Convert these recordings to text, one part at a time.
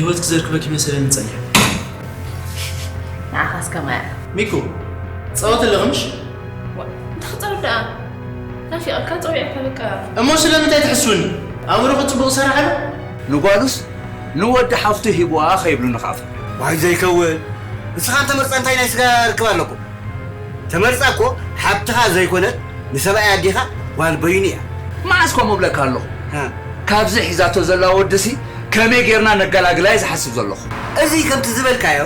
ህይወት ክዘርክበኪ መሰለኒ ጸኒሐ። ንዓኻስ ከማያ። ሚኩ፣ ጸወት ኣለኽምሽ? እንታይ ክጸወት ደኣ? ናፊቐካ ጸዊዐካ በቃ። እሞ ስለምንታይ ትሕስውኒ? ኣእምሮኺ ጽቡቕ ይሰርሕ ኣሎ? ንጓሉስ ንወዲ ሓፍቱ ሂቡዋ ከይብሉ ንኻፍ። ዋይ ዘይከውን። ንስኻ እንተ መርጻ እንታይ ናይ ስጋ ርክብ ኣለኩም? ተመርጻ እኮ ሓብትኻ ዘይኮነት ንሰብኣይ ኣዴኻ ጓል በይኑ እያ። መዓስ ከምኡ እብለካ ኣለኹ? ሃ። ካብዚ ሒዛቶ ዘላ ወድሲ ከመይ ጌርና ነገላግላ እየ ዝሓስብ ዘለኹ። እዚ ከምቲ ዝበልካዮ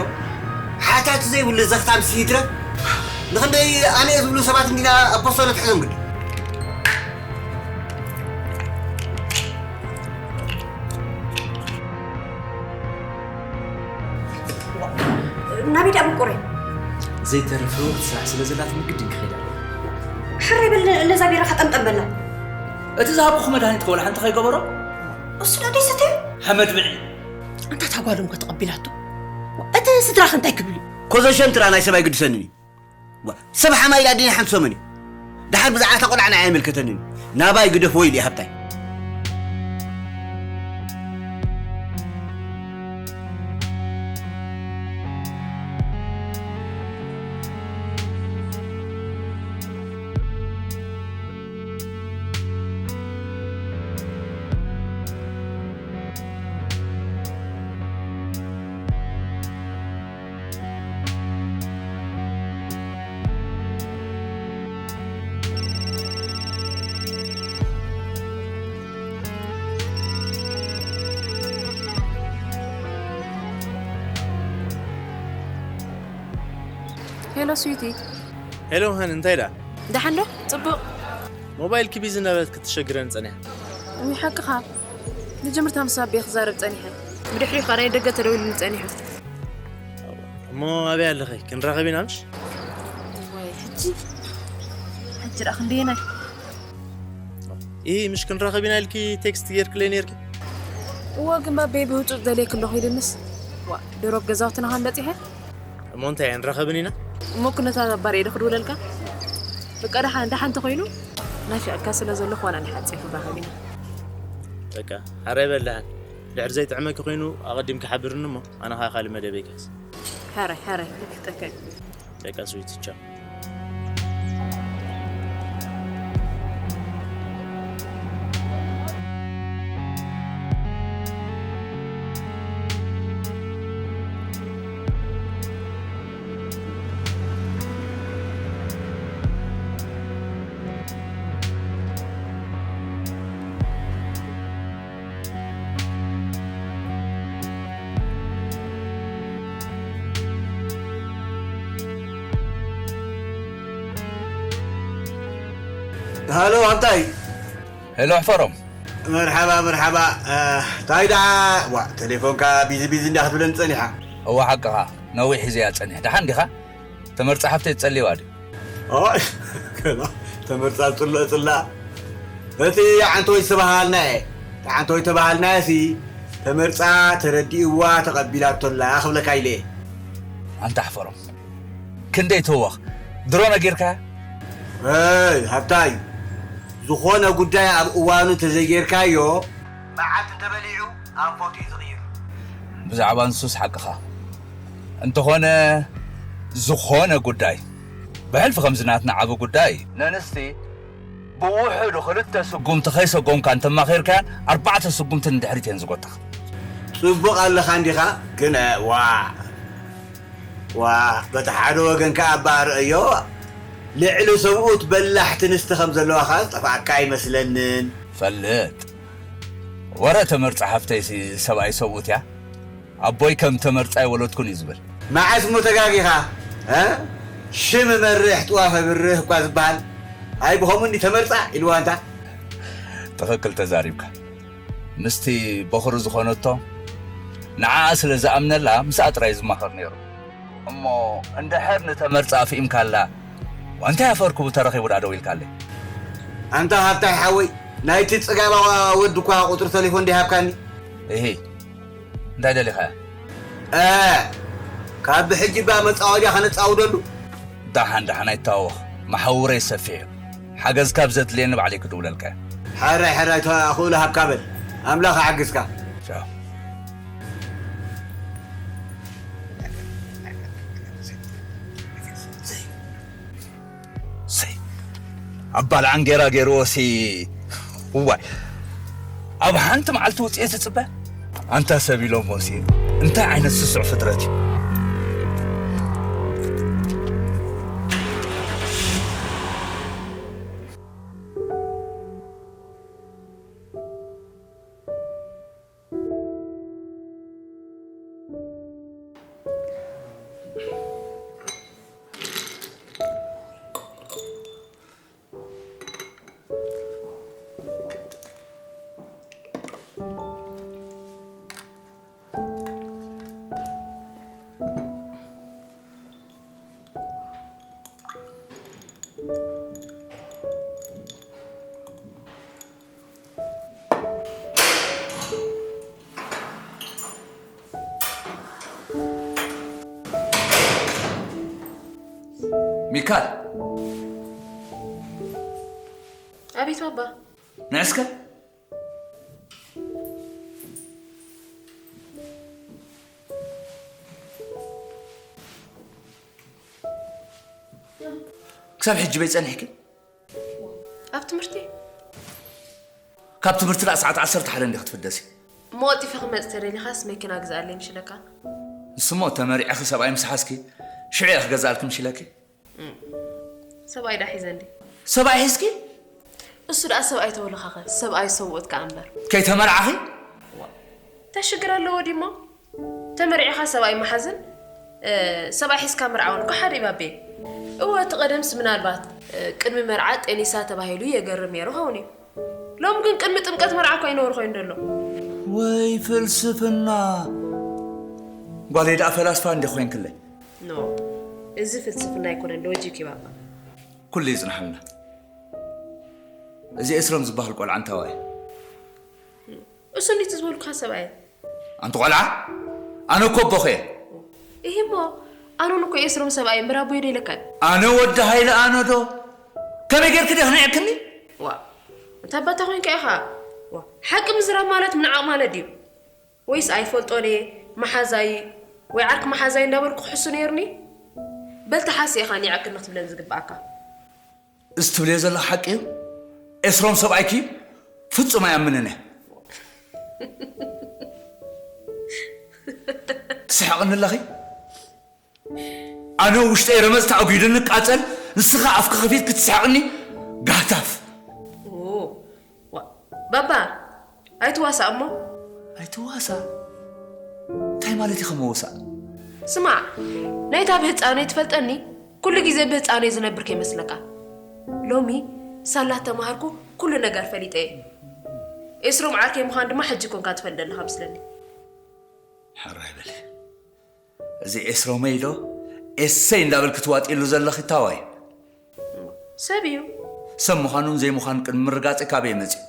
ሓታቲ ዘይብሉ ዘኽታም ስይትረ ንኽንደይ ኣነ እየ ዝብሉ ሰባት እንዲና ኣፖስቶሎ ትሕዞም ግዲ። ናበይ ደኣ ምቁረይ? ዘይተርፍ ህይወት ስራሕ ስለ ዘላትኒ ግድን ክኸይድ ኣለዎ። ሕራይ በል ነዛ ቢራ ከጠምጠም በላ። እቲ ዝሃብኩኺ መድሃኒት ከወላ ሓንቲ ከይገበሮ? እሱ ዶ ደይሰተዩ? ሓመድ ብዒ። እንታ እታ ጓሎም ከተቐቢላቶ? እቲ ስድራኸ እንታይ ክብሉ? ኮዘሸን ትራ ናይ ሰብኣይ ግድሰንን እዩ። ዋ፣ ሰብ ሓማይ ኢላ ድና ሓንቲ ሰሙን እዩ። ደሓር ብዛዕባ እታ ቆልዓ ንዓይ ኣይምልከተንን እዩ። ናባይ ግደፍዎ ኢሉ እዩ ሃብታይ። ሄሎ ስዊቲ። ሄሎ ሃን እንታይ ደኣ? ደሓን ዶ? ጽቡቕ። ሞባይልኪ ቢዚ ነበረት ክትሸግረን ጸኒሓ። እዊ ሓቅኻ። መጀመርታ ምስ ኣቤ ክዛረብ ጸኒሐ። ብድሕሪኡ ኸኣ ናይ ደገ ተደዊሉኒ ጸኒሑ። እሞ ኣበይ ኣለኺ? ክንራኸብ ኢና ምሽ? ወይ ሕጂ ሕጂ ደኣ ክንደየናይ? ኢሂ ምሽ ክንራኸብ ኢና ኢልኪ ቴክስት ጌርክለይ ኔርኪ። እወ ግን ኣቤ ብህጹጽ ደልየኪ ኣለኹ ኢልንስ። ዋ ድሮ ገዛውትና ከም በጺሐ። እሞ እንታይ ኣይንራኸብን ኢና? እሞ ኩነታት ኣባር ኢለ ክድውለልካ። በቃ ደሓን ደሓን ተኾይኑ ናፊቕካ ስለ ዘለኹ ዋላ ንሓጺር ክንራኸብ ኢና። በቃ ሓራይ በል ደሓን። ድሕሪ ዘይጥዕመኪ ኮይኑ ኣቐዲምኪ ሓብርኒ እሞ ኣነ ኸኣ ካልእ መደበይ ክሕዝ። ሕራይ ሕራይ ክፍጠካ እዩ። በቃ ስዊቲ ቻው። ሃሎ ኣንታይ ሄሎ ኣሕፈሮም። መርሓባ መርሓባ። ታይ ደኣ ዋ ቴሌፎንካ ቢዚ ቢዚ እንዳ ክትብለኒ ጸኒሓ። እዋ ሓቅኻ ነዊሕ ሒዘያ ጸኒሕ። ደሓን ዲኻ? ተመርጻ ሓፍተይ ትጸልይዋ ድዩ? ኦይ ገና ተመርጻ ጽሎ ጽላ። እቲ ዓንቶይ ዝተባሃልናየ እቲ ዓንቶይ ዝተባሃልናየሲ ተመርጻ ተረዲእዋ ተቐቢላቶላ ክብለካ ኢለ። ኣንታ ኣሕፈሮም ክንደይ ትህወኽ ድሮ ነጊርካያ? እይ ሃብታይ ዝኾነ ጉዳይ ኣብ እዋኑ ተዘይጌርካዮ መዓት እንተበሊዑ ኣንፈቱ እዩ ዝቕይር። ብዛዕባ ንሱስ ሓቅኻ እንተኾነ ዝኾነ ጉዳይ ብሕልፊ ከምዚ ናትና ዓቢ ጉዳይ ነንስቲ ብውሕዱ ክልተ ስጉምቲ ከይሰጎምካ እንተማኺርካያን ኣርባዕተ ስጉምቲ ንድሕሪት እየን ዝጎትኻ። ጽቡቕ ኣለኻ እንዲኻ ግን ዋዕ ዋዕ በቲ ሓደ ወገን ከኣ እባ ርእዮ ልዕሊ ሰብኡት በላሕቲ ኣንስቲ ከም ዘለዋ ከኣ ዝጠፍኣካ ኣይመስለንን። ፈልጥ ወረ ተመርጻ ሓፍተይሲ ሰብኣይ ሰብኡት እያ ኣቦይ ከም ተመርጻ ኣይወለድኩን እዩ ዝብል። መዓስ እሞ ተጋጊኻ እ ሽም መርሕ ጥዋፍ ኣብርህ እኳ ዝበሃል ኣይ ብኸምኡ እንዲ ተመርጻ ኢልዋ እንታ። ትኽክል ተዛሪብካ። ምስቲ በኹሪ ዝኾነቶ ንዓኣ ስለ ዝኣምነላ ምስኣ ጥራይ ዝማኸር ነይሩ። እሞ እንድሕር ንተመርጻ ኣፍኢምካላ እንታይ ኣፈርክቡ ተረኺቡ ደኣ ደው ኢልካለይ? ኣንታ ሃብታይ ሓወይ ናይቲ ጽጋባ ወዲ እኳ ቁጽሪ ተሌፎን ደይሃብካኒ። እሂ እንታይ ደሊኻያ? እ ካብ ብሕጂ እባ መጻወድያ ከነጻውደሉ። ደሓን ደሓን ኣይተዋወኽ መሓውረይ ሰፊሕ እዩ። ሓገዝካ ኣብ ዘድልየኒ ባዕለይ ክድውለልካ እየ። ሕራይ ሕራይ ተኽእሎ ሃብካ በል ኣምላኽ ይሓግዝካ። ቻው። ኣብ ባልዓን ጌራ ገይርዎ ሲ እዋይ ኣብ ሓንቲ መዓልቲ ውፅኤት ዝፅበ ኣንታ ሰብ ኢሎሞ ሲ እንታይ ዓይነት ስሱዕ ፍጥረት እዩ። ሚካል። ኣቤት ባባ። ንዕስከ። ክሳብ ሕጂ በይ ጸኒሕኪ? ኣብ ትምህርቲ። ካብ ትምህርቲ ደኣ ሰዓት ዓሰርተ ሓደ እንዲኺ ክትፍደሲ። እሞ ቀልጢፈ ክመጽእ ተደሊኻስ መኪና ግዝኣለይ ምሽ ኢለካ። ንስሞ ተመሪዕኺ ሰብኣይ ምስ ሓዝኪ ሽዑ እየ ክገዝኣልኪ ምሽ ኢለኪ። እም። ሰብኣይ ደኣ ሒዘ እንዲ። ሰብኣይ ሒዝኪ? እሱ ደኣ ሰብኣይ ተበሉኻኸ፣ ሰብኣይ ሰብኡት ከኣ እምበር። ከይተመርዓኺ? ዋ፣ እንታይ ሽግር ኣለዎ ድሞ? ተመርዒኻ ሰብኣይ ምሓዝን፣ እ፣ ሰብኣይ ሒዝካ ምርዓውን እኮ ሓደ እዩ ባቤ። እወ፣ እቲ ቀደምስ ምናልባት፣ እ፣ ቅድሚ መርዓ ጤኒሳ ተባሂሉ የገርም ነይሩ ኸውን እዩ። ሎም ግን ቅድሚ ጥምቀት መርዓ እኳ ይነብር ኮይኑ ዘሎ። ወይ ፍልስፍና! ጓለይ ደኣ ፈላስፋ እንዲ ኮይንክለይ። ኖ፣ እዚ ፍልስፍና ኣይኮነን፣ ሎጂክ እዩ ባባ። ኩሉ ይጽንሓልና። እዚ ኤስሮም ዝበሃል ቆልዓ እንታዋይ? እሱ እንዲት ዝበልኩኻ ሰብኣይ። ኣንቲ ቆልዓ፣ ኣነ እኮ ኣቦኺ እየ። ኢሂ እሞ፣ ኣነ እውን እኮ ኤስሮም ሰብኣይ እምበር ኣቦይ ዶ ኢለካን? ኣነ ወዲ ሃይለ ኣነ ዶ? ከመይ ጌርኪ ዲኺ ንዒቕክኒ? ዋ፣ እንታ ኣባታ ኮይንካ ኢኻ። ዋ፣ ሓቂ ምዝራብ ማለት ምንዓቕ ማለት ድዩ? ወይስ ኣይፈልጦን እየ፣ መሓዛይ ወይ ዓርኪ መሓዛይ እንዳበልኩ ክሕሱ ነይሩኒ? በል ተሓሲ ኢኻ ንዒቕክኒ ክትብለኒ ዝግብኣካ። እዚ ትብልዮ ዘለኺ ሓቂ እዩ? ኤስሮም ሰብኣይኪ ፍጹም ኣይኣምንን እየ። ትስሕቕኒ ኣለኺ? ኣነ ውሽጠይ ረመጽ ተኣጒዱኒ ቃጸል፣ ንስኻ ኣፍካ ከፊትኪ ትስሕቕኒ ጋህታፍ። ኦ፣ ዋ፣ ባባ፣ ኣይትዋሳእ እሞ። ኣይትዋሳእ? እንታይ ማለት እዩ ከመውሳእ? ስማዕ፣ ናይታ ብህጻነይ ትፈልጠኒ፣ ኩሉ ግዜ ብህጻነይ ዝነብር ከይመስለካ። ሎሚ ሳላ ተማሃርኩ፣ ኩሉ ነገር ፈሊጠ እየ። ኤስሮም ዓርከይ ምዃን ድማ ሕጂ ኮንካ ትፈልጥ ዘለኻ መስለኒ። ሕራይ በሊ። እዚ ኤስሮመይ ዶ ኤሰይ እንዳበልኪ ትዋጥይሉ ዘለኺ ታዋይ? ሰብ እዩ። ሰብ ምዃኑን ዘይምዃኑን ቅድሚ ምርጋጸይ ካበይ መጺኡ?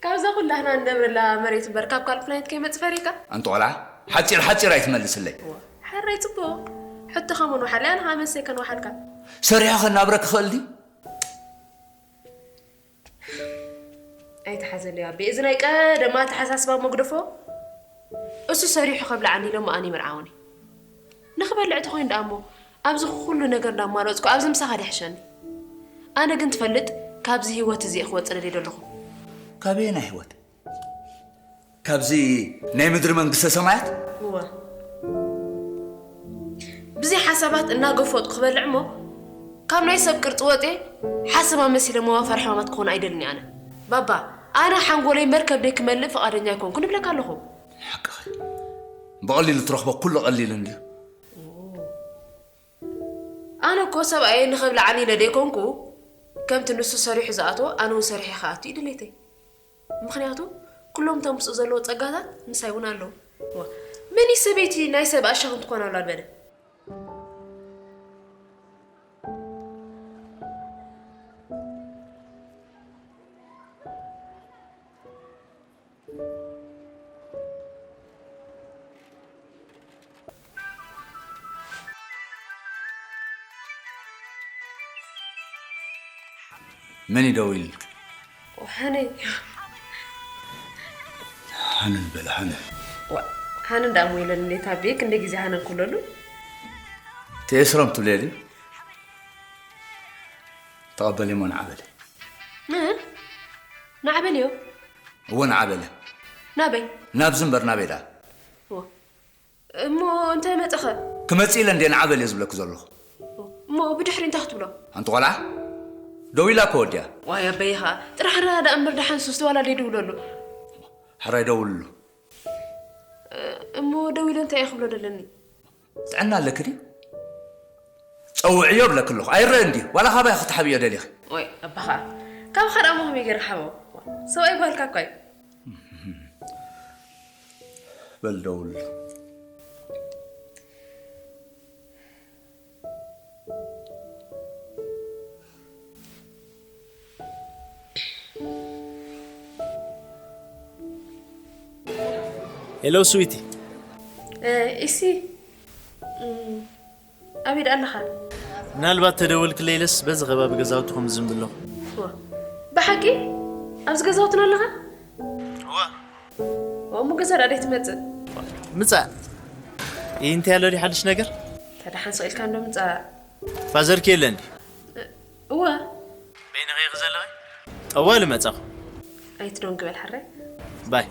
ካብዛ ኩላህና ንነብረላ መሬት እምበር ካብ ካልእ ፕላኔት ከይመጽእ ፈሪካ? ኣንቲ ቆልዓ፣ ሓጺር ሓጺር ኣይትመልስለይ። ዋ፣ ሕራይ ጽቡቕ። ሕቶኻ ምንውሓለይ ኣነ ኸኣ መልሰይ ከንውሓልካ። ሰሪሑ ከናብረክ ክኽእል ድዩ? ኣይትሓዘለይ ኣቤ፣ እዚ ናይ ቀደም ኣተሓሳስባ መግደፎ። እሱ ሰሪሑ ከብልዓኒ ኢለ እሞ ኣነ ይምርዓውኒ። ንኽበልዕ ተኾይኑ ደኣ እሞ፣ ኣብዚ ኩሉ ነገር እንዳማረጽኩ ኣብዚ ምሳኻ ድሕሸኒ። ኣነ ግን ትፈልጥ፣ ካብዚ ህይወት እዚ እየ ክወጽእ ደልየ ዘለኹ። ካበየናይ ህይወት? ካብዚ ናይ ምድሪ መንግስተ ሰማያት? እወ። ብዘይ ሓሳባት እናገፈጥኩ ክበልዕ እሞ፣ ካብ ናይ ሰብ ቅርጺ ወጽየ ሓሰማ መሲለ መዋፈሪ ሕማማት ክኾን ኣይደልን እየ ኣነ። ባባ፣ ኣነ ሓንጎለይ መርከብ ደይ ክመልእ ፍቓደኛ ኣይኮንኩን እብለካ ኣለኹ። ሓቅኺ። ብቐሊሉ ትረኽቦ ኩሉ ቀሊል እንድዩ። ኣነ እኮ ሰብኣየይ ንኸብልዓኒ ኢለ ደይኮንኩ፣ ከምቲ ንሱ ሰሪሑ ዝኣትዎ ኣነ እውን ሰሪሐ ክኣቱ እዩ ድሌተይ። ምኽንያቱ ኩሎም እቶም ምስኡ ዘለዉ ጸጋታት ምሳይ እውን ኣለዉ። ዋ፣ መን እዩ ሰበይቲ ናይ ሰብ ኣሻኽን ትኾን ኣላ ዝበለ? መን እዩ ደዊሉ? ሃነን። ሃነን በለ፣ ሃነን። ዋ፣ ሃነን ደኣ እሞ ኢለኒ፣ ኔታ ቤ፣ ክንደይ ግዜ ሃነን ክብለሉ? ተኤስሮም ትብለየ ድዩ? ተቐበልዮ እሞ ንዓ በሊ። እ? ንዓ በልዮ? እወ ንዓ በሊ። ናበይ? ናብዚ እምበር ናበይ ደኣ? እወ። እሞ እንታይ መጸኸ? ክመጽእ ኢለ እንድየ ንዓ በልዮ ዝብለኪ ዘለኹ። እሞ ብድሕሪ እንታይ ክትብሎ? ሓንቲ ቆልዓ ደው ኢላ እኮ ወዲያ። ዋይ ኣበይ ኢኻ? ጥራሕ ርኣ ደኣ እምበር ደሓን ሱስ ዋላ ደይድውለሉ። ሕራይ ደውልሉ። እሞ ደው ኢለ እንታይ እየ ክብሎ ደለኒ? ጥዕና ኣለኪ ድዩ? ጸውዕዮ እብለኪ ኣለኹ። ኣይረኣን ድዩ? ዋላ ካባይ ክትሓብዮ ደሊኺ? ወይ ኣባኻ ካብ ኸዳሞ ከመይ ገይረ ክሓቦ? ሰብኣይ ጓልካ እኳ እዩ። በል ደውል። ሄሎ ስዊቲ። ኢሲ እም፣ ኣበይ ደኣ ኣለኻ? ምናልባት ተደወልክለይ ኢለስ በዚ ከባቢ ገዛውትኹም ዝም ብለኹ። ዋ፣ ብሓቂ ኣብዚ ገዛውትና ኣለኻ? እዋ። እሞ ገዛ ደኣ ደይ ትመጽእ? ምጻእ። ይህ እንታይ ኣሎ ድዩ ሓድሽ ነገር? ተደሓን ስቕ ኢልካ እንዶ ምጻእ። ፋዘርኪ የለ እንዲ? እዋ። በይንኺ ኢኺ ዘለኺ? ጠዋ ልመጻኹ። ኣይትደንግበል ሓራይ። ባይ።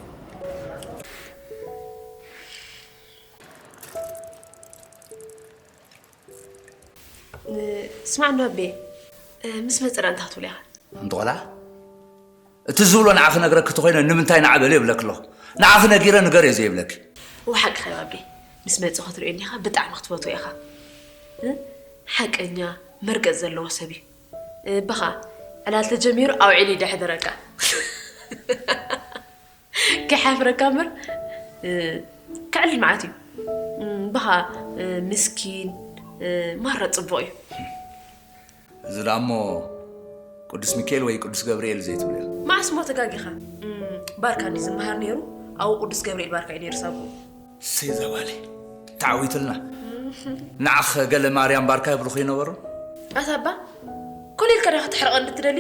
ስማዕ እንዶ ኣቤ፣ ምስ መጸ ደኣ እንታይ ክትብል ኢኻ? ሓንቲ ቆልዓ እቲ ዝብሎ ንዓኺ ነግረኪ ተኾይነ ንምንታይ ንዓ በሊ ይብለኪ ኣለኹ? ንዓኺ ነጊረ ንገርዮ ዘይብለኪ። እወ ሓቅኻ እዩ ኣቤ፣ ምስ መጸ ክትሪኦ እንዲኻ ብጣዕሚ ክትፈትዎ ኢኻ። እ? ሓቀኛ መርገጽ ዘለዎ ሰብ እዩ። እ፣ በኻ ዕላል ተጀሚሩ ኣውዒሉ ይደሕድረካ። ከይሓፍረካ እምበር እ፣ ከዕልል መዓት እዩ። እም፣ ብኻ እ፣ ምስኪን እ፣ ማራ ጽቡቕ እዩ። እዚ ደኣ እሞ ቅዱስ ሚካኤል ወይ ቅዱስ ገብርኤል ዘይትብልዮ። መዓስ እሞ ተጋጊኻ? እም፣ ባርካ እንዲ ዝመሃር ነይሩ፣ ኣብኡ ቅዱስ ገብርኤል ባርካ እዩ ነይሩ ሳጉኡ። እሰይ እዛ ጓለይ ተዓዊትልና። ንዓኸ ገለ ማርያም ባርካ ይብሉኺ ይነበሩ? ኣታ ኣባ ኮነ ኢልካ ዶ ከተሕርቐኒ ትደሊ?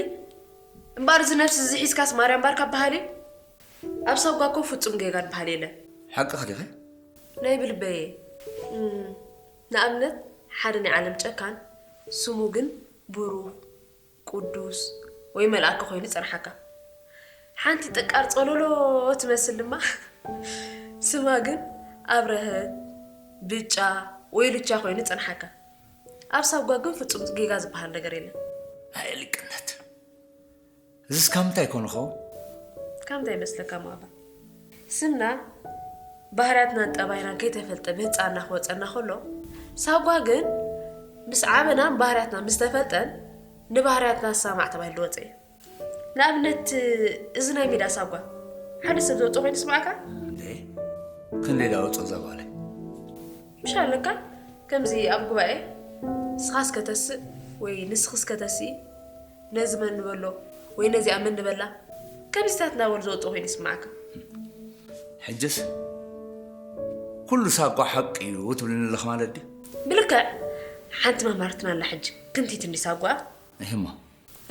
እምበኣር እዚ ነፍሲ እዚ ሒዝካስ ማርያም ባርካ በሃል እዩ? ኣብ ሳጓ እኮ ፍጹም ጌጋ ዝበሃል የለን። ሓቅኺ ዲኺ? ናይ ብልበ እየ። እም፣ ንኣብነት ሓደ ናይ ዓለም ጨካን ስሙ ግን ብሩኽ፣ ቅዱስ ወይ መልኣክ ኮይኑ ይጸንሓካ። ሓንቲ ጠቃር ጸሎሎ ትመስል ድማ ስማ ግን ኣብረሀት፣ ብጫ ወይ ሉቻ ኮይኑ ይጸንሓካ። ኣብ ሳጓ ግን ፍጹም ጌጋ ዝበሃል ነገር የለን። ኣየ ሊቅነት! እዚስ ካብ ምንታይ ይኮን ይኸውን? ካብ ምንታይ ይመስለካ ማባ? ስምና ባህርያትናን ጠባይናን ከይተፈልጠ ብህፃንና ክወፀና ከሎ ሳጓ ግን ምስ ዓበናን ባህርያትና ምስ ተፈልጠን ንባህርያትና ዝሰማማዕ ተባሂሉ ዝወፀ እዩ። ንኣብነት እዚ ናይ ሜዳ ሳጓ ሓደ ሰብ ዘውፅኦ ኮይኑ ይስማዓካ? እንዴ ክንደይ ዳወፅኦ እዛ ጓለይ? ምሽ ኣለካ ከምዚ ኣብ ጉባኤ ንስኻስ ከተስእ ወይ ንስኽስ ከተስኢ ነዚ መን ንበሎ ወይ ነዚኣ መን ንበላ ከምዚታት እናበሉ ዘውፅኡ ኮይኑ ይስምዓካ። ሕጅስ ኩሉ ሳጓ ሓቂ እዩ ትብልኒ ኣለኺ ማለት ድዩ? ብልክዕ ሓንቲ መማርትና ኣላ ሕጂ ክንቲት እንዲ ሳጓ። እህማ።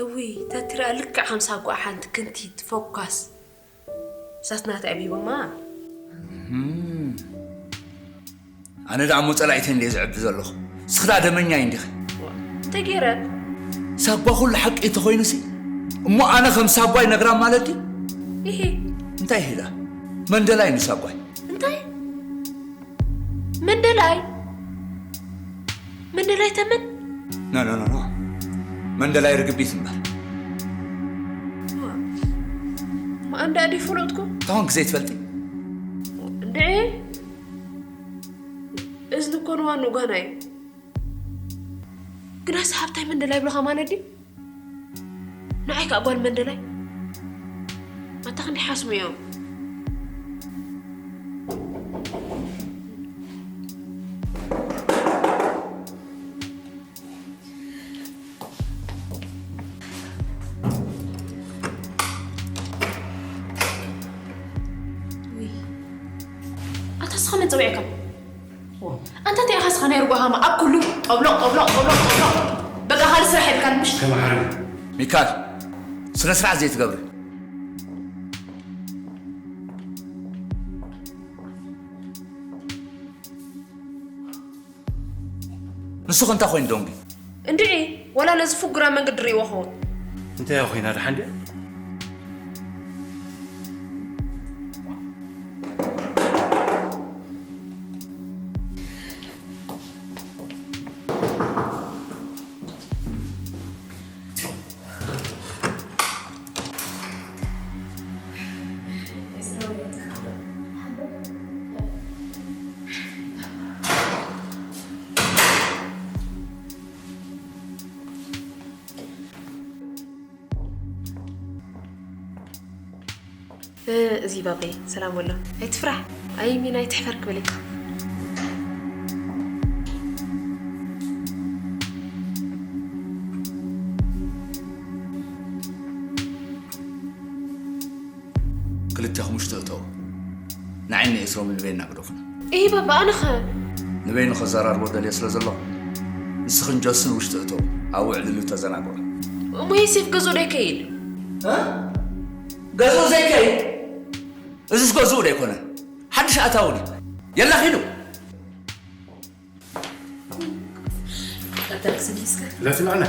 እውይ ተትሪኣ ልክዕ ከም ሳጓ ሓንቲ ክንቲት ፎኳስ። እሳስ ናተይ ኣቢቦማ። ኣነ ደኣ እሞ ጸላኢተይ እንድየ ዘዕቢ ዘለኹ። እስኺ ደኣ ደመኛይ እንዲኺ። እንታይ ገይረ? ሳጓ ኩሉ ሓቂ ተኾይኑሲ እሞ ኣነ ከም ሳጓ ይነግራ ማለት ድዩ? ኢሂ። እንታይ ኢሂ ደኣ? መንደላይ ንሳጓይ። እንታይ? መንደላይ? መንደላይ ተመን? ኖ ኖ ኖ ኖ። መንደላይ ርግቢት እምበር። ማእንዳ ድዩ ፈለጥኩ? ታሆንክ ዘይትፈልጢ? እንዴ እዝኒ እኮ ንዋኑ ጓና እዩ። ግናስ ሃብታይ መንደላይ ብለኻ ማለት ድዩ? ንዓይ ከዓ ጓል መንደላይ ኣታ ክንዲ ሓስሙ እዮም። ኣታ ስኻ መን ፀዊዕካ? ኣንታ እንታይ ኢኻ ስኻ ናይ ርጎሃማ ኣብ ኩሉ ጠብሎቕ ጠብሎቕ ጠብሎቕ ጠብሎቕ በቃ ካልእ ስራሕ የብልካን ምሽ? ተምሃሪ ሚካል ስነ ስርዓት ዘይትገብሪ ንስኺ እንታይ ኮይኑ ደንጉ? እንድዒ፣ ወላ ነዚ ፍጉራ መንገዲ ርእይዎ ኸውን። እንታይ ኮይና ደሓን ድያ? እዚ ባበይ ሰላም ወሎ ኣይትፍራሕ። ኣይ ሚና ኣይትሕፈር ክበለካ። ክልተኹም ውሽጢ እተው። ንዓይኒ ኤስሮም ንበይና ግደፉና። እይ ባባ ኣነኸ ንበይኑ ከዘራርቦ ደልየ ስለ ዘለኹ ንስኽን ጆስን ውሽጢ እተው። ኣብኡ ዕልሉ ተዘናግዑ። እሞ ዮሴፍ ገዝኡ ዶ ይከይድ? ገዝኡ ዘይከይድ? እዚስ ገዝኡ ዶ ኣይኮነ? ሓድሽ ኣታዊ ድዩ? የላ ኺዱ። ለፊ ንዕነ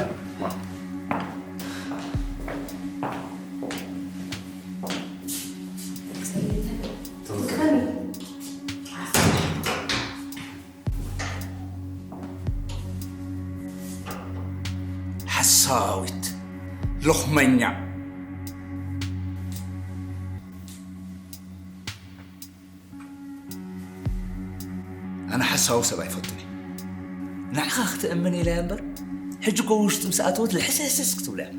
ሓሳዊት ሎኽመኛ። ኣነ ሓሳዊ ሰብ ኣይፈቱን እየ። ንዓኻ ክትእምን ኢለ እየ እምበር ሕጂ ጎ ውሽጢ ምስ ኣተወት ልሕስሕስስ ክትብላ እያ።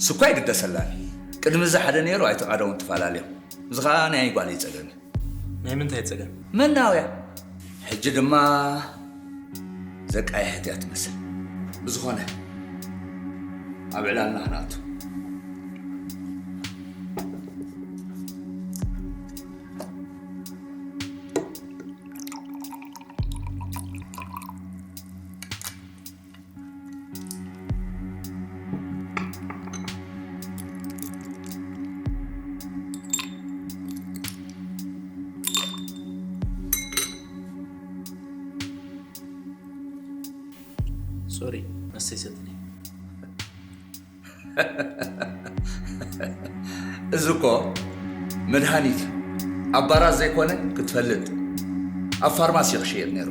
ስኳ ይግደሰላን እዩ። ቅድሚ እዚ ሓደ ነይሩ ኣይተቓደውን ትፈላለዮም። እዚ ኸዓ ናይ ጓል ይጸገም እዩ። ናይ ምንታይ ጸገም? መናውያ። ሕጂ ድማ ዘቃየሐት እያ ትመስል። ብዝኾነ ኣብ ዕላልና ክንኣቱ። ሶሪ መስተይ ሰጥኒ። እዚ እኮ መድሃኒት እዩ። ኣብ ባራት ዘይኮነ ክትፈልጥ ኣብ ፋርማሲ ክሽየጥ ነይሩ።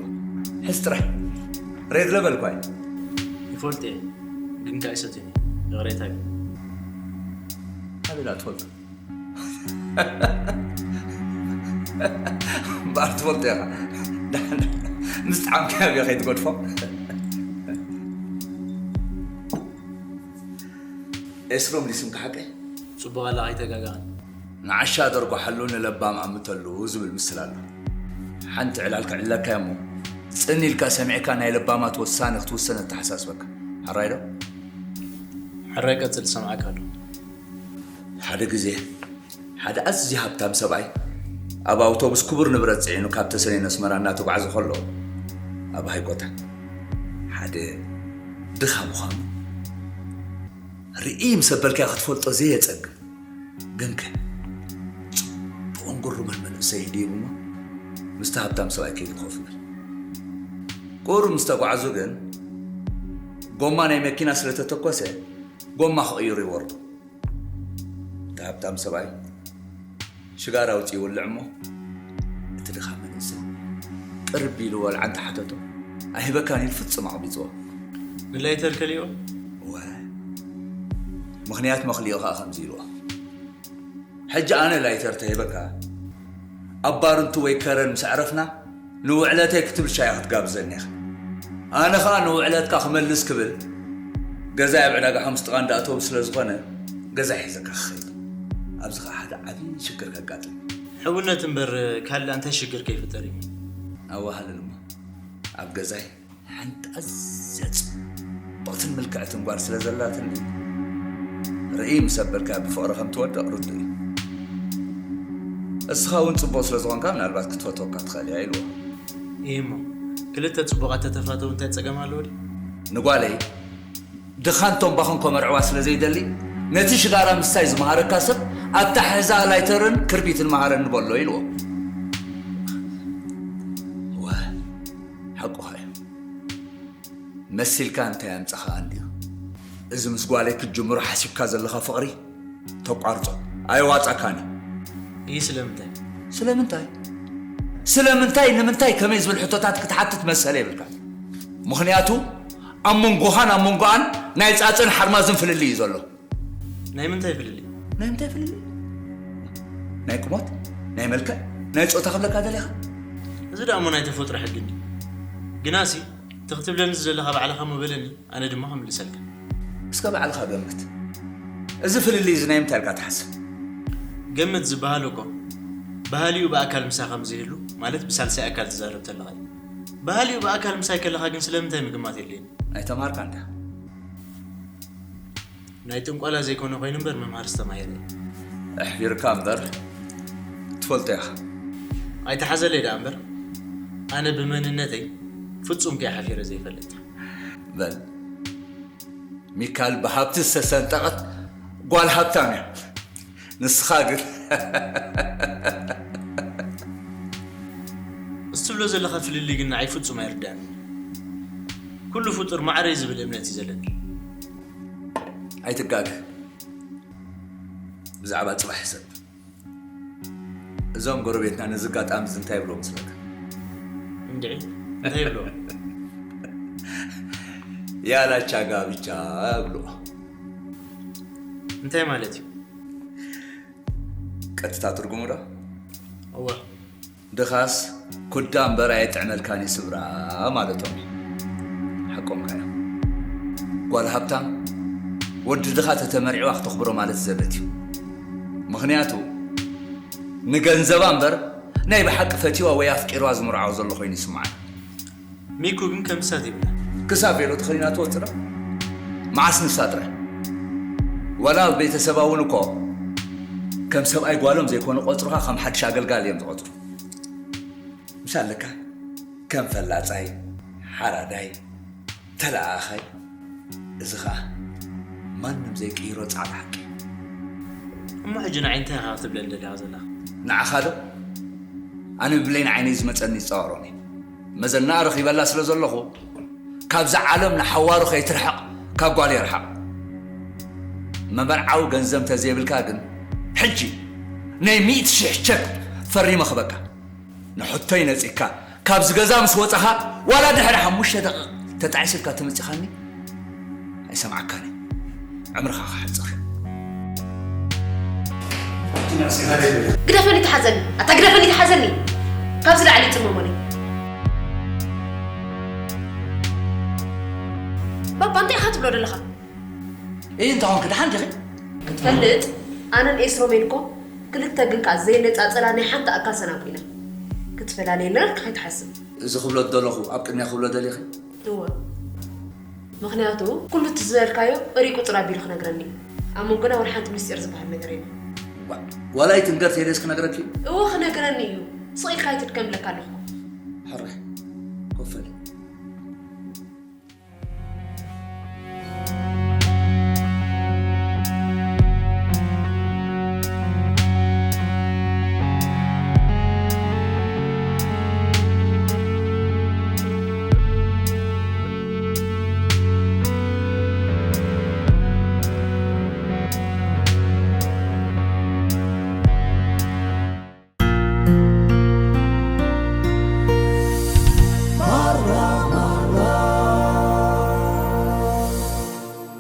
ሕዝ ጥራሕ ሬድ ለበል እኳ እዩ። ይፈልጥ እየ ግን ከኣ ይሰትኒ። ይቕሬታ ግን ኣበይ ትፈልጦ? እምበኣር ትፈልጦ ኢኻ። ምስ ጣዕምካ ኣብዮ ከይትገድፎ። ኤስሮም ድዩ ስምካ ሓቀይ? ጽቡቕ ኣላ ኣይተጋጋእን። ንዓሻ ደርጓሓሉ ንለባም ኣምተሉ ዝብል ምስል ኣሎ። ሓንቲ ዕላል ክዕልለካ እሞ ጽን ኢልካ ሰሚዕካ ናይ ለባማት ወሳነ ክትውሰን ኣተሓሳስበካ። ሕራይ ዶ? ሕራይ ቀጽል ሰምዓካ ኣሎ። ሓደ ግዜ ሓደ ኣዝዩ ሃብታም ሰብኣይ ኣብ ኣውቶቡስ ክቡር ንብረት ጽዒኑ ካብ ተሰነይ ነስመራ እናተጓዕዘ ከሎ ኣብ ሃይቆታ ሓደ ድኻ ምዃኑ ርኢ ምስ ኣበልካዮ ክትፈልጦ ዘየጸግም ግንከ ጽቡቕን ግሩምን መንእሰይ እዩ ድይቡ እሞ ምስቲ ሃብታም ሰብኣይ ከይዱ ኮፍ ይብል። ቁሩብ ምስ ተጓዕዙ ግን ጎማ ናይ መኪና ስለ ተተኮሰ ጎማ ክቕይሩ ይወርዱ። እቲ ሃብታም ሰብኣይ ሽጋራ ኣውጺኡ ይወልዕ እሞ እቲ ድኻ መንእሰይ ቅርብ ኢሉ ወልዓ እንተሓተቶ ኣይህበካን ኢሉ ፍጹም ኣቕቢጽዎ። ንላይተር ከሊኦ? እወ ምኽንያት መኽሊኡ ኸኣ ከምዚ ኢልዎ ሕጂ ኣነ ላይተር ተሂበካ ኣብ ባርንቱ ወይ ከረን ምስ ኣዕረፍና ንውዕለተይ ክትብል ሻሂ ክትጋብዘኒ ኢኻ። ኣነ ኸኣ ንውዕለትካ ክመልስ ክብል ገዛይ ኣብ ዕዳጋ ሓሙስ ጥቓ እንዳ ኣተው ስለ ዝኾነ ገዛይ ሒዘካ ክኸይድ። ኣብዚ ኸኣ ሓደ ዓቢ ሽግር ከጋጥም። ሕውነት እምበር ካልእ እንታይ ሽግር ከይፍጠር እዩ? ኣዋህልል እሞ ኣብ ገዛይ ሓንቲ ኣዝያ ጽብቕትን ምልክዕትን ጓል ስለ ዘላትኒ ርእይ ምስ ኣበልካ ብፍቕሪ ከም ትወድቕ ርዱእ እዩ። እስኻ እውን ጽቡቕ ስለ ዝኾንካ ምናልባት ክትፈትወካ ትኽእል እያ ኢልዎ። እሞ ክልተ ጽቡቓት ተተፋተው እንታይ ጸገም ኣለዎ ድዩ? ንጓለይ ድኻን ቶምባኽን ከመርዕዋ ስለ ዘይደሊ ነቲ ሽጋራ ምስታይ ዝመሃረካ ሰብ ኣታሕዛ ላይተርን ክርቢትን መሃረኒ በሎ ኢልዎ። እወ ሓቁኻ እዩ። መሲልካ እንታይ ኣምጻኻ እንድዩ? እዚ ምስ ጓለይ ክትጅምሮ ሓሲብካ ዘለኻ ፍቕሪ ተቋርጾ። ኣየዋጻካን እዩ። ይህ ስለምንታይ? ስለምንታይ? ስለምንታይ፣ ንምንታይ፣ ከመይ ዝብል ሕቶታት ክትሓትት መሰል የብልካ። ምኽንያቱ ኣብ መንጎኻን ኣብ መንጎኣን ናይ ጻጽን ሓርማዝን ፍልልይ እዩ ዘሎ። ናይ ምንታይ ፍልልይ? ናይ ምንታይ ፍልልይ? ናይ ቁመት? ናይ መልክዕ? ናይ ጾታ ክብለካ ደሊኻ? እዚ ደኣ እሞ ናይ ተፈጥሮ ሕጊ እንዲ። ግናሲ እቲ ክትብለኒ ዝደለኻ ባዕልኻ እሞ በለኒ፣ ኣነ ድማ ክምልሰልካ። እስከ ባዕልኻ ገምት። እዚ ፍልልይ እዚ ናይ ምንታይ ኢልካ ትሓስብ? ገምት ዝበሃል እኮ ባህሊኡ ብኣካል ምሳ ከም ዘይህሉ፣ ማለት ብሳልሳይ ኣካል ትዛረብ ተለኻ እዩ። ባህሊኡ ብኣካል ምሳይ ከለኻ ግን ስለምንታይ ምግማት የድልየኒ? ኣይተምሃርካን ዲኻ? ናይ ጥንቆላ ዘይኮነ ኮይኑ እምበር መምሃርስ ተማሂረ እየ። ኣሕፊርካ እምበር ትፈልጦ ኢኻ። ኣይተሓዘለይ ደኣ እምበር ኣነ ብመንነተይ ፍጹም ከይሓፊረ ዘይፈልጥ። በል ሚካል ብሃብቲ ዝተሰንጠቐት ጓል ሃብታም እያ። ንስኻ ግን እዚ ትብሎ ዘለኻ ፍልልይ ግን ንዓይ ፍጹም ኣይርዳእን። ኩሉ ፍጡር ማዕረ እዩ ዝብል እምነት እዩ ዘለኒ። ኣይትጋገ። ብዛዕባ ጽባሕ ሕሰብ። እዞም ጎረቤትና ነዚ ኣጋጣሚ እዚ እንታይ ይብልዎ መስለካ? እንድዒ እንታይ ይብልዎ? ያላቻ ጋብቻ ይብልዎ። እንታይ ማለት እዩ? ቀጥታ ትርጉሙ ዶ? እወ። ድኻስ ኩዳ እምበር ኣየጥዕመልካን እዩ ስብራ ማለቶም እዩ። ሓቆምካ እዮም። ጓል ሃብታም ወዲ ድኻ ተተመርዒዋ ክተኽብሮ ማለት ዘበት እዩ። ምኽንያቱ ንገንዘባ እምበር ናይ ብሓቂ ፈቲዋ ወይ ኣፍቂርዋ ዝምርዓው ዘሎ ኮይኑ ይስምዓኒ። ሚኩ ግን ከምሳት ይብላ። ክሳብ ቬሎ ተኸዲና ትወፅእ ዶ? መዓስ ንሳ ጥራይ? ዋላ ኣብ ቤተሰባ እውን እኮ ከም ሰብኣይ ጓሎም ዘይኮኑ ቆፅሩኻ ከም ሓድሽ ኣገልጋሊ እዮም ዝቆፅሩ። ምሽ ኣለካ ከም ፈላፃይ፣ ሓራዳይ፣ ተለኣኣኻይ። እዚ ኸዓ ማንም ዘይቅይሮ ፃዕዳ ሓቂ። እሞ ሕጂ ንዓይ እንታይ ኢኻ ክትብለኒ ደሊኻ ዘለኻ? ንዓኻ ዶ? ኣነ ብብሌን ዓይነይ ዝመፀኒ ይፃወሮኒ። መዘናኣ ረኺበላ ስለ ዘለኹ ካብዛ ዓለም ንሓዋሩ ከይትርሕቕ ካብ ጓለይ ርሓቕ። መመርዓዊ ገንዘብ እንተዘይብልካ ግን ሕጂ ናይ ሚእቲ ሽሕ ቸክ ፈሪመ ክበካ። ንሕቶይ ነጺግካ ካብዚ ገዛ ምስ ወጻኻ ዋላ ድሕሪ ሓሙሽተ ደቂቕ ተጣዒስልካ ተመጺኻኒ ኣይሰምዓካን እየ። ዕምርኻ ክሓጽር። ግደፈኒ ተሓዘኒ ኣታ ግደፈኒ ተሓዘኒ ካብዚ ላዕሊ ይጽመሞኒ ባባ እንታይ ኢኻ ትብሎ ዘለኻ እይ እንታኾንክ ደሓን ዲኺ? ክትፈልጥ ኣነን ኤስሮሜን እኮ ክልተ ግን ከኣ ዘይነጻጸላ ናይ ሓንቲ ኣካል ሰናብር ኢና ክትፈላለየና ኢልካ ከይትሓስብ እዚ ክብሎ ዝደለኹ ኣብ ቅድሚያ ክብሎ ደሊኺ? እወ ምኽንያቱ ኩሉ እቲ ዝበልካዮ እሪቁ ጥር ኣቢሉ ክነግረኒ እዩ ኣብ መንጎና ወላ ሓንቲ ምስጢር ዝበሃል ነገር የለን ዋላ ኣይትንገር ተይለስ ክነግረኪ? እወ ክነግረኒ እዩ ስቕ ኢልካ ኣይትድከም ኢለካ ኣለኹ ሕራይ ኮፍ በሊ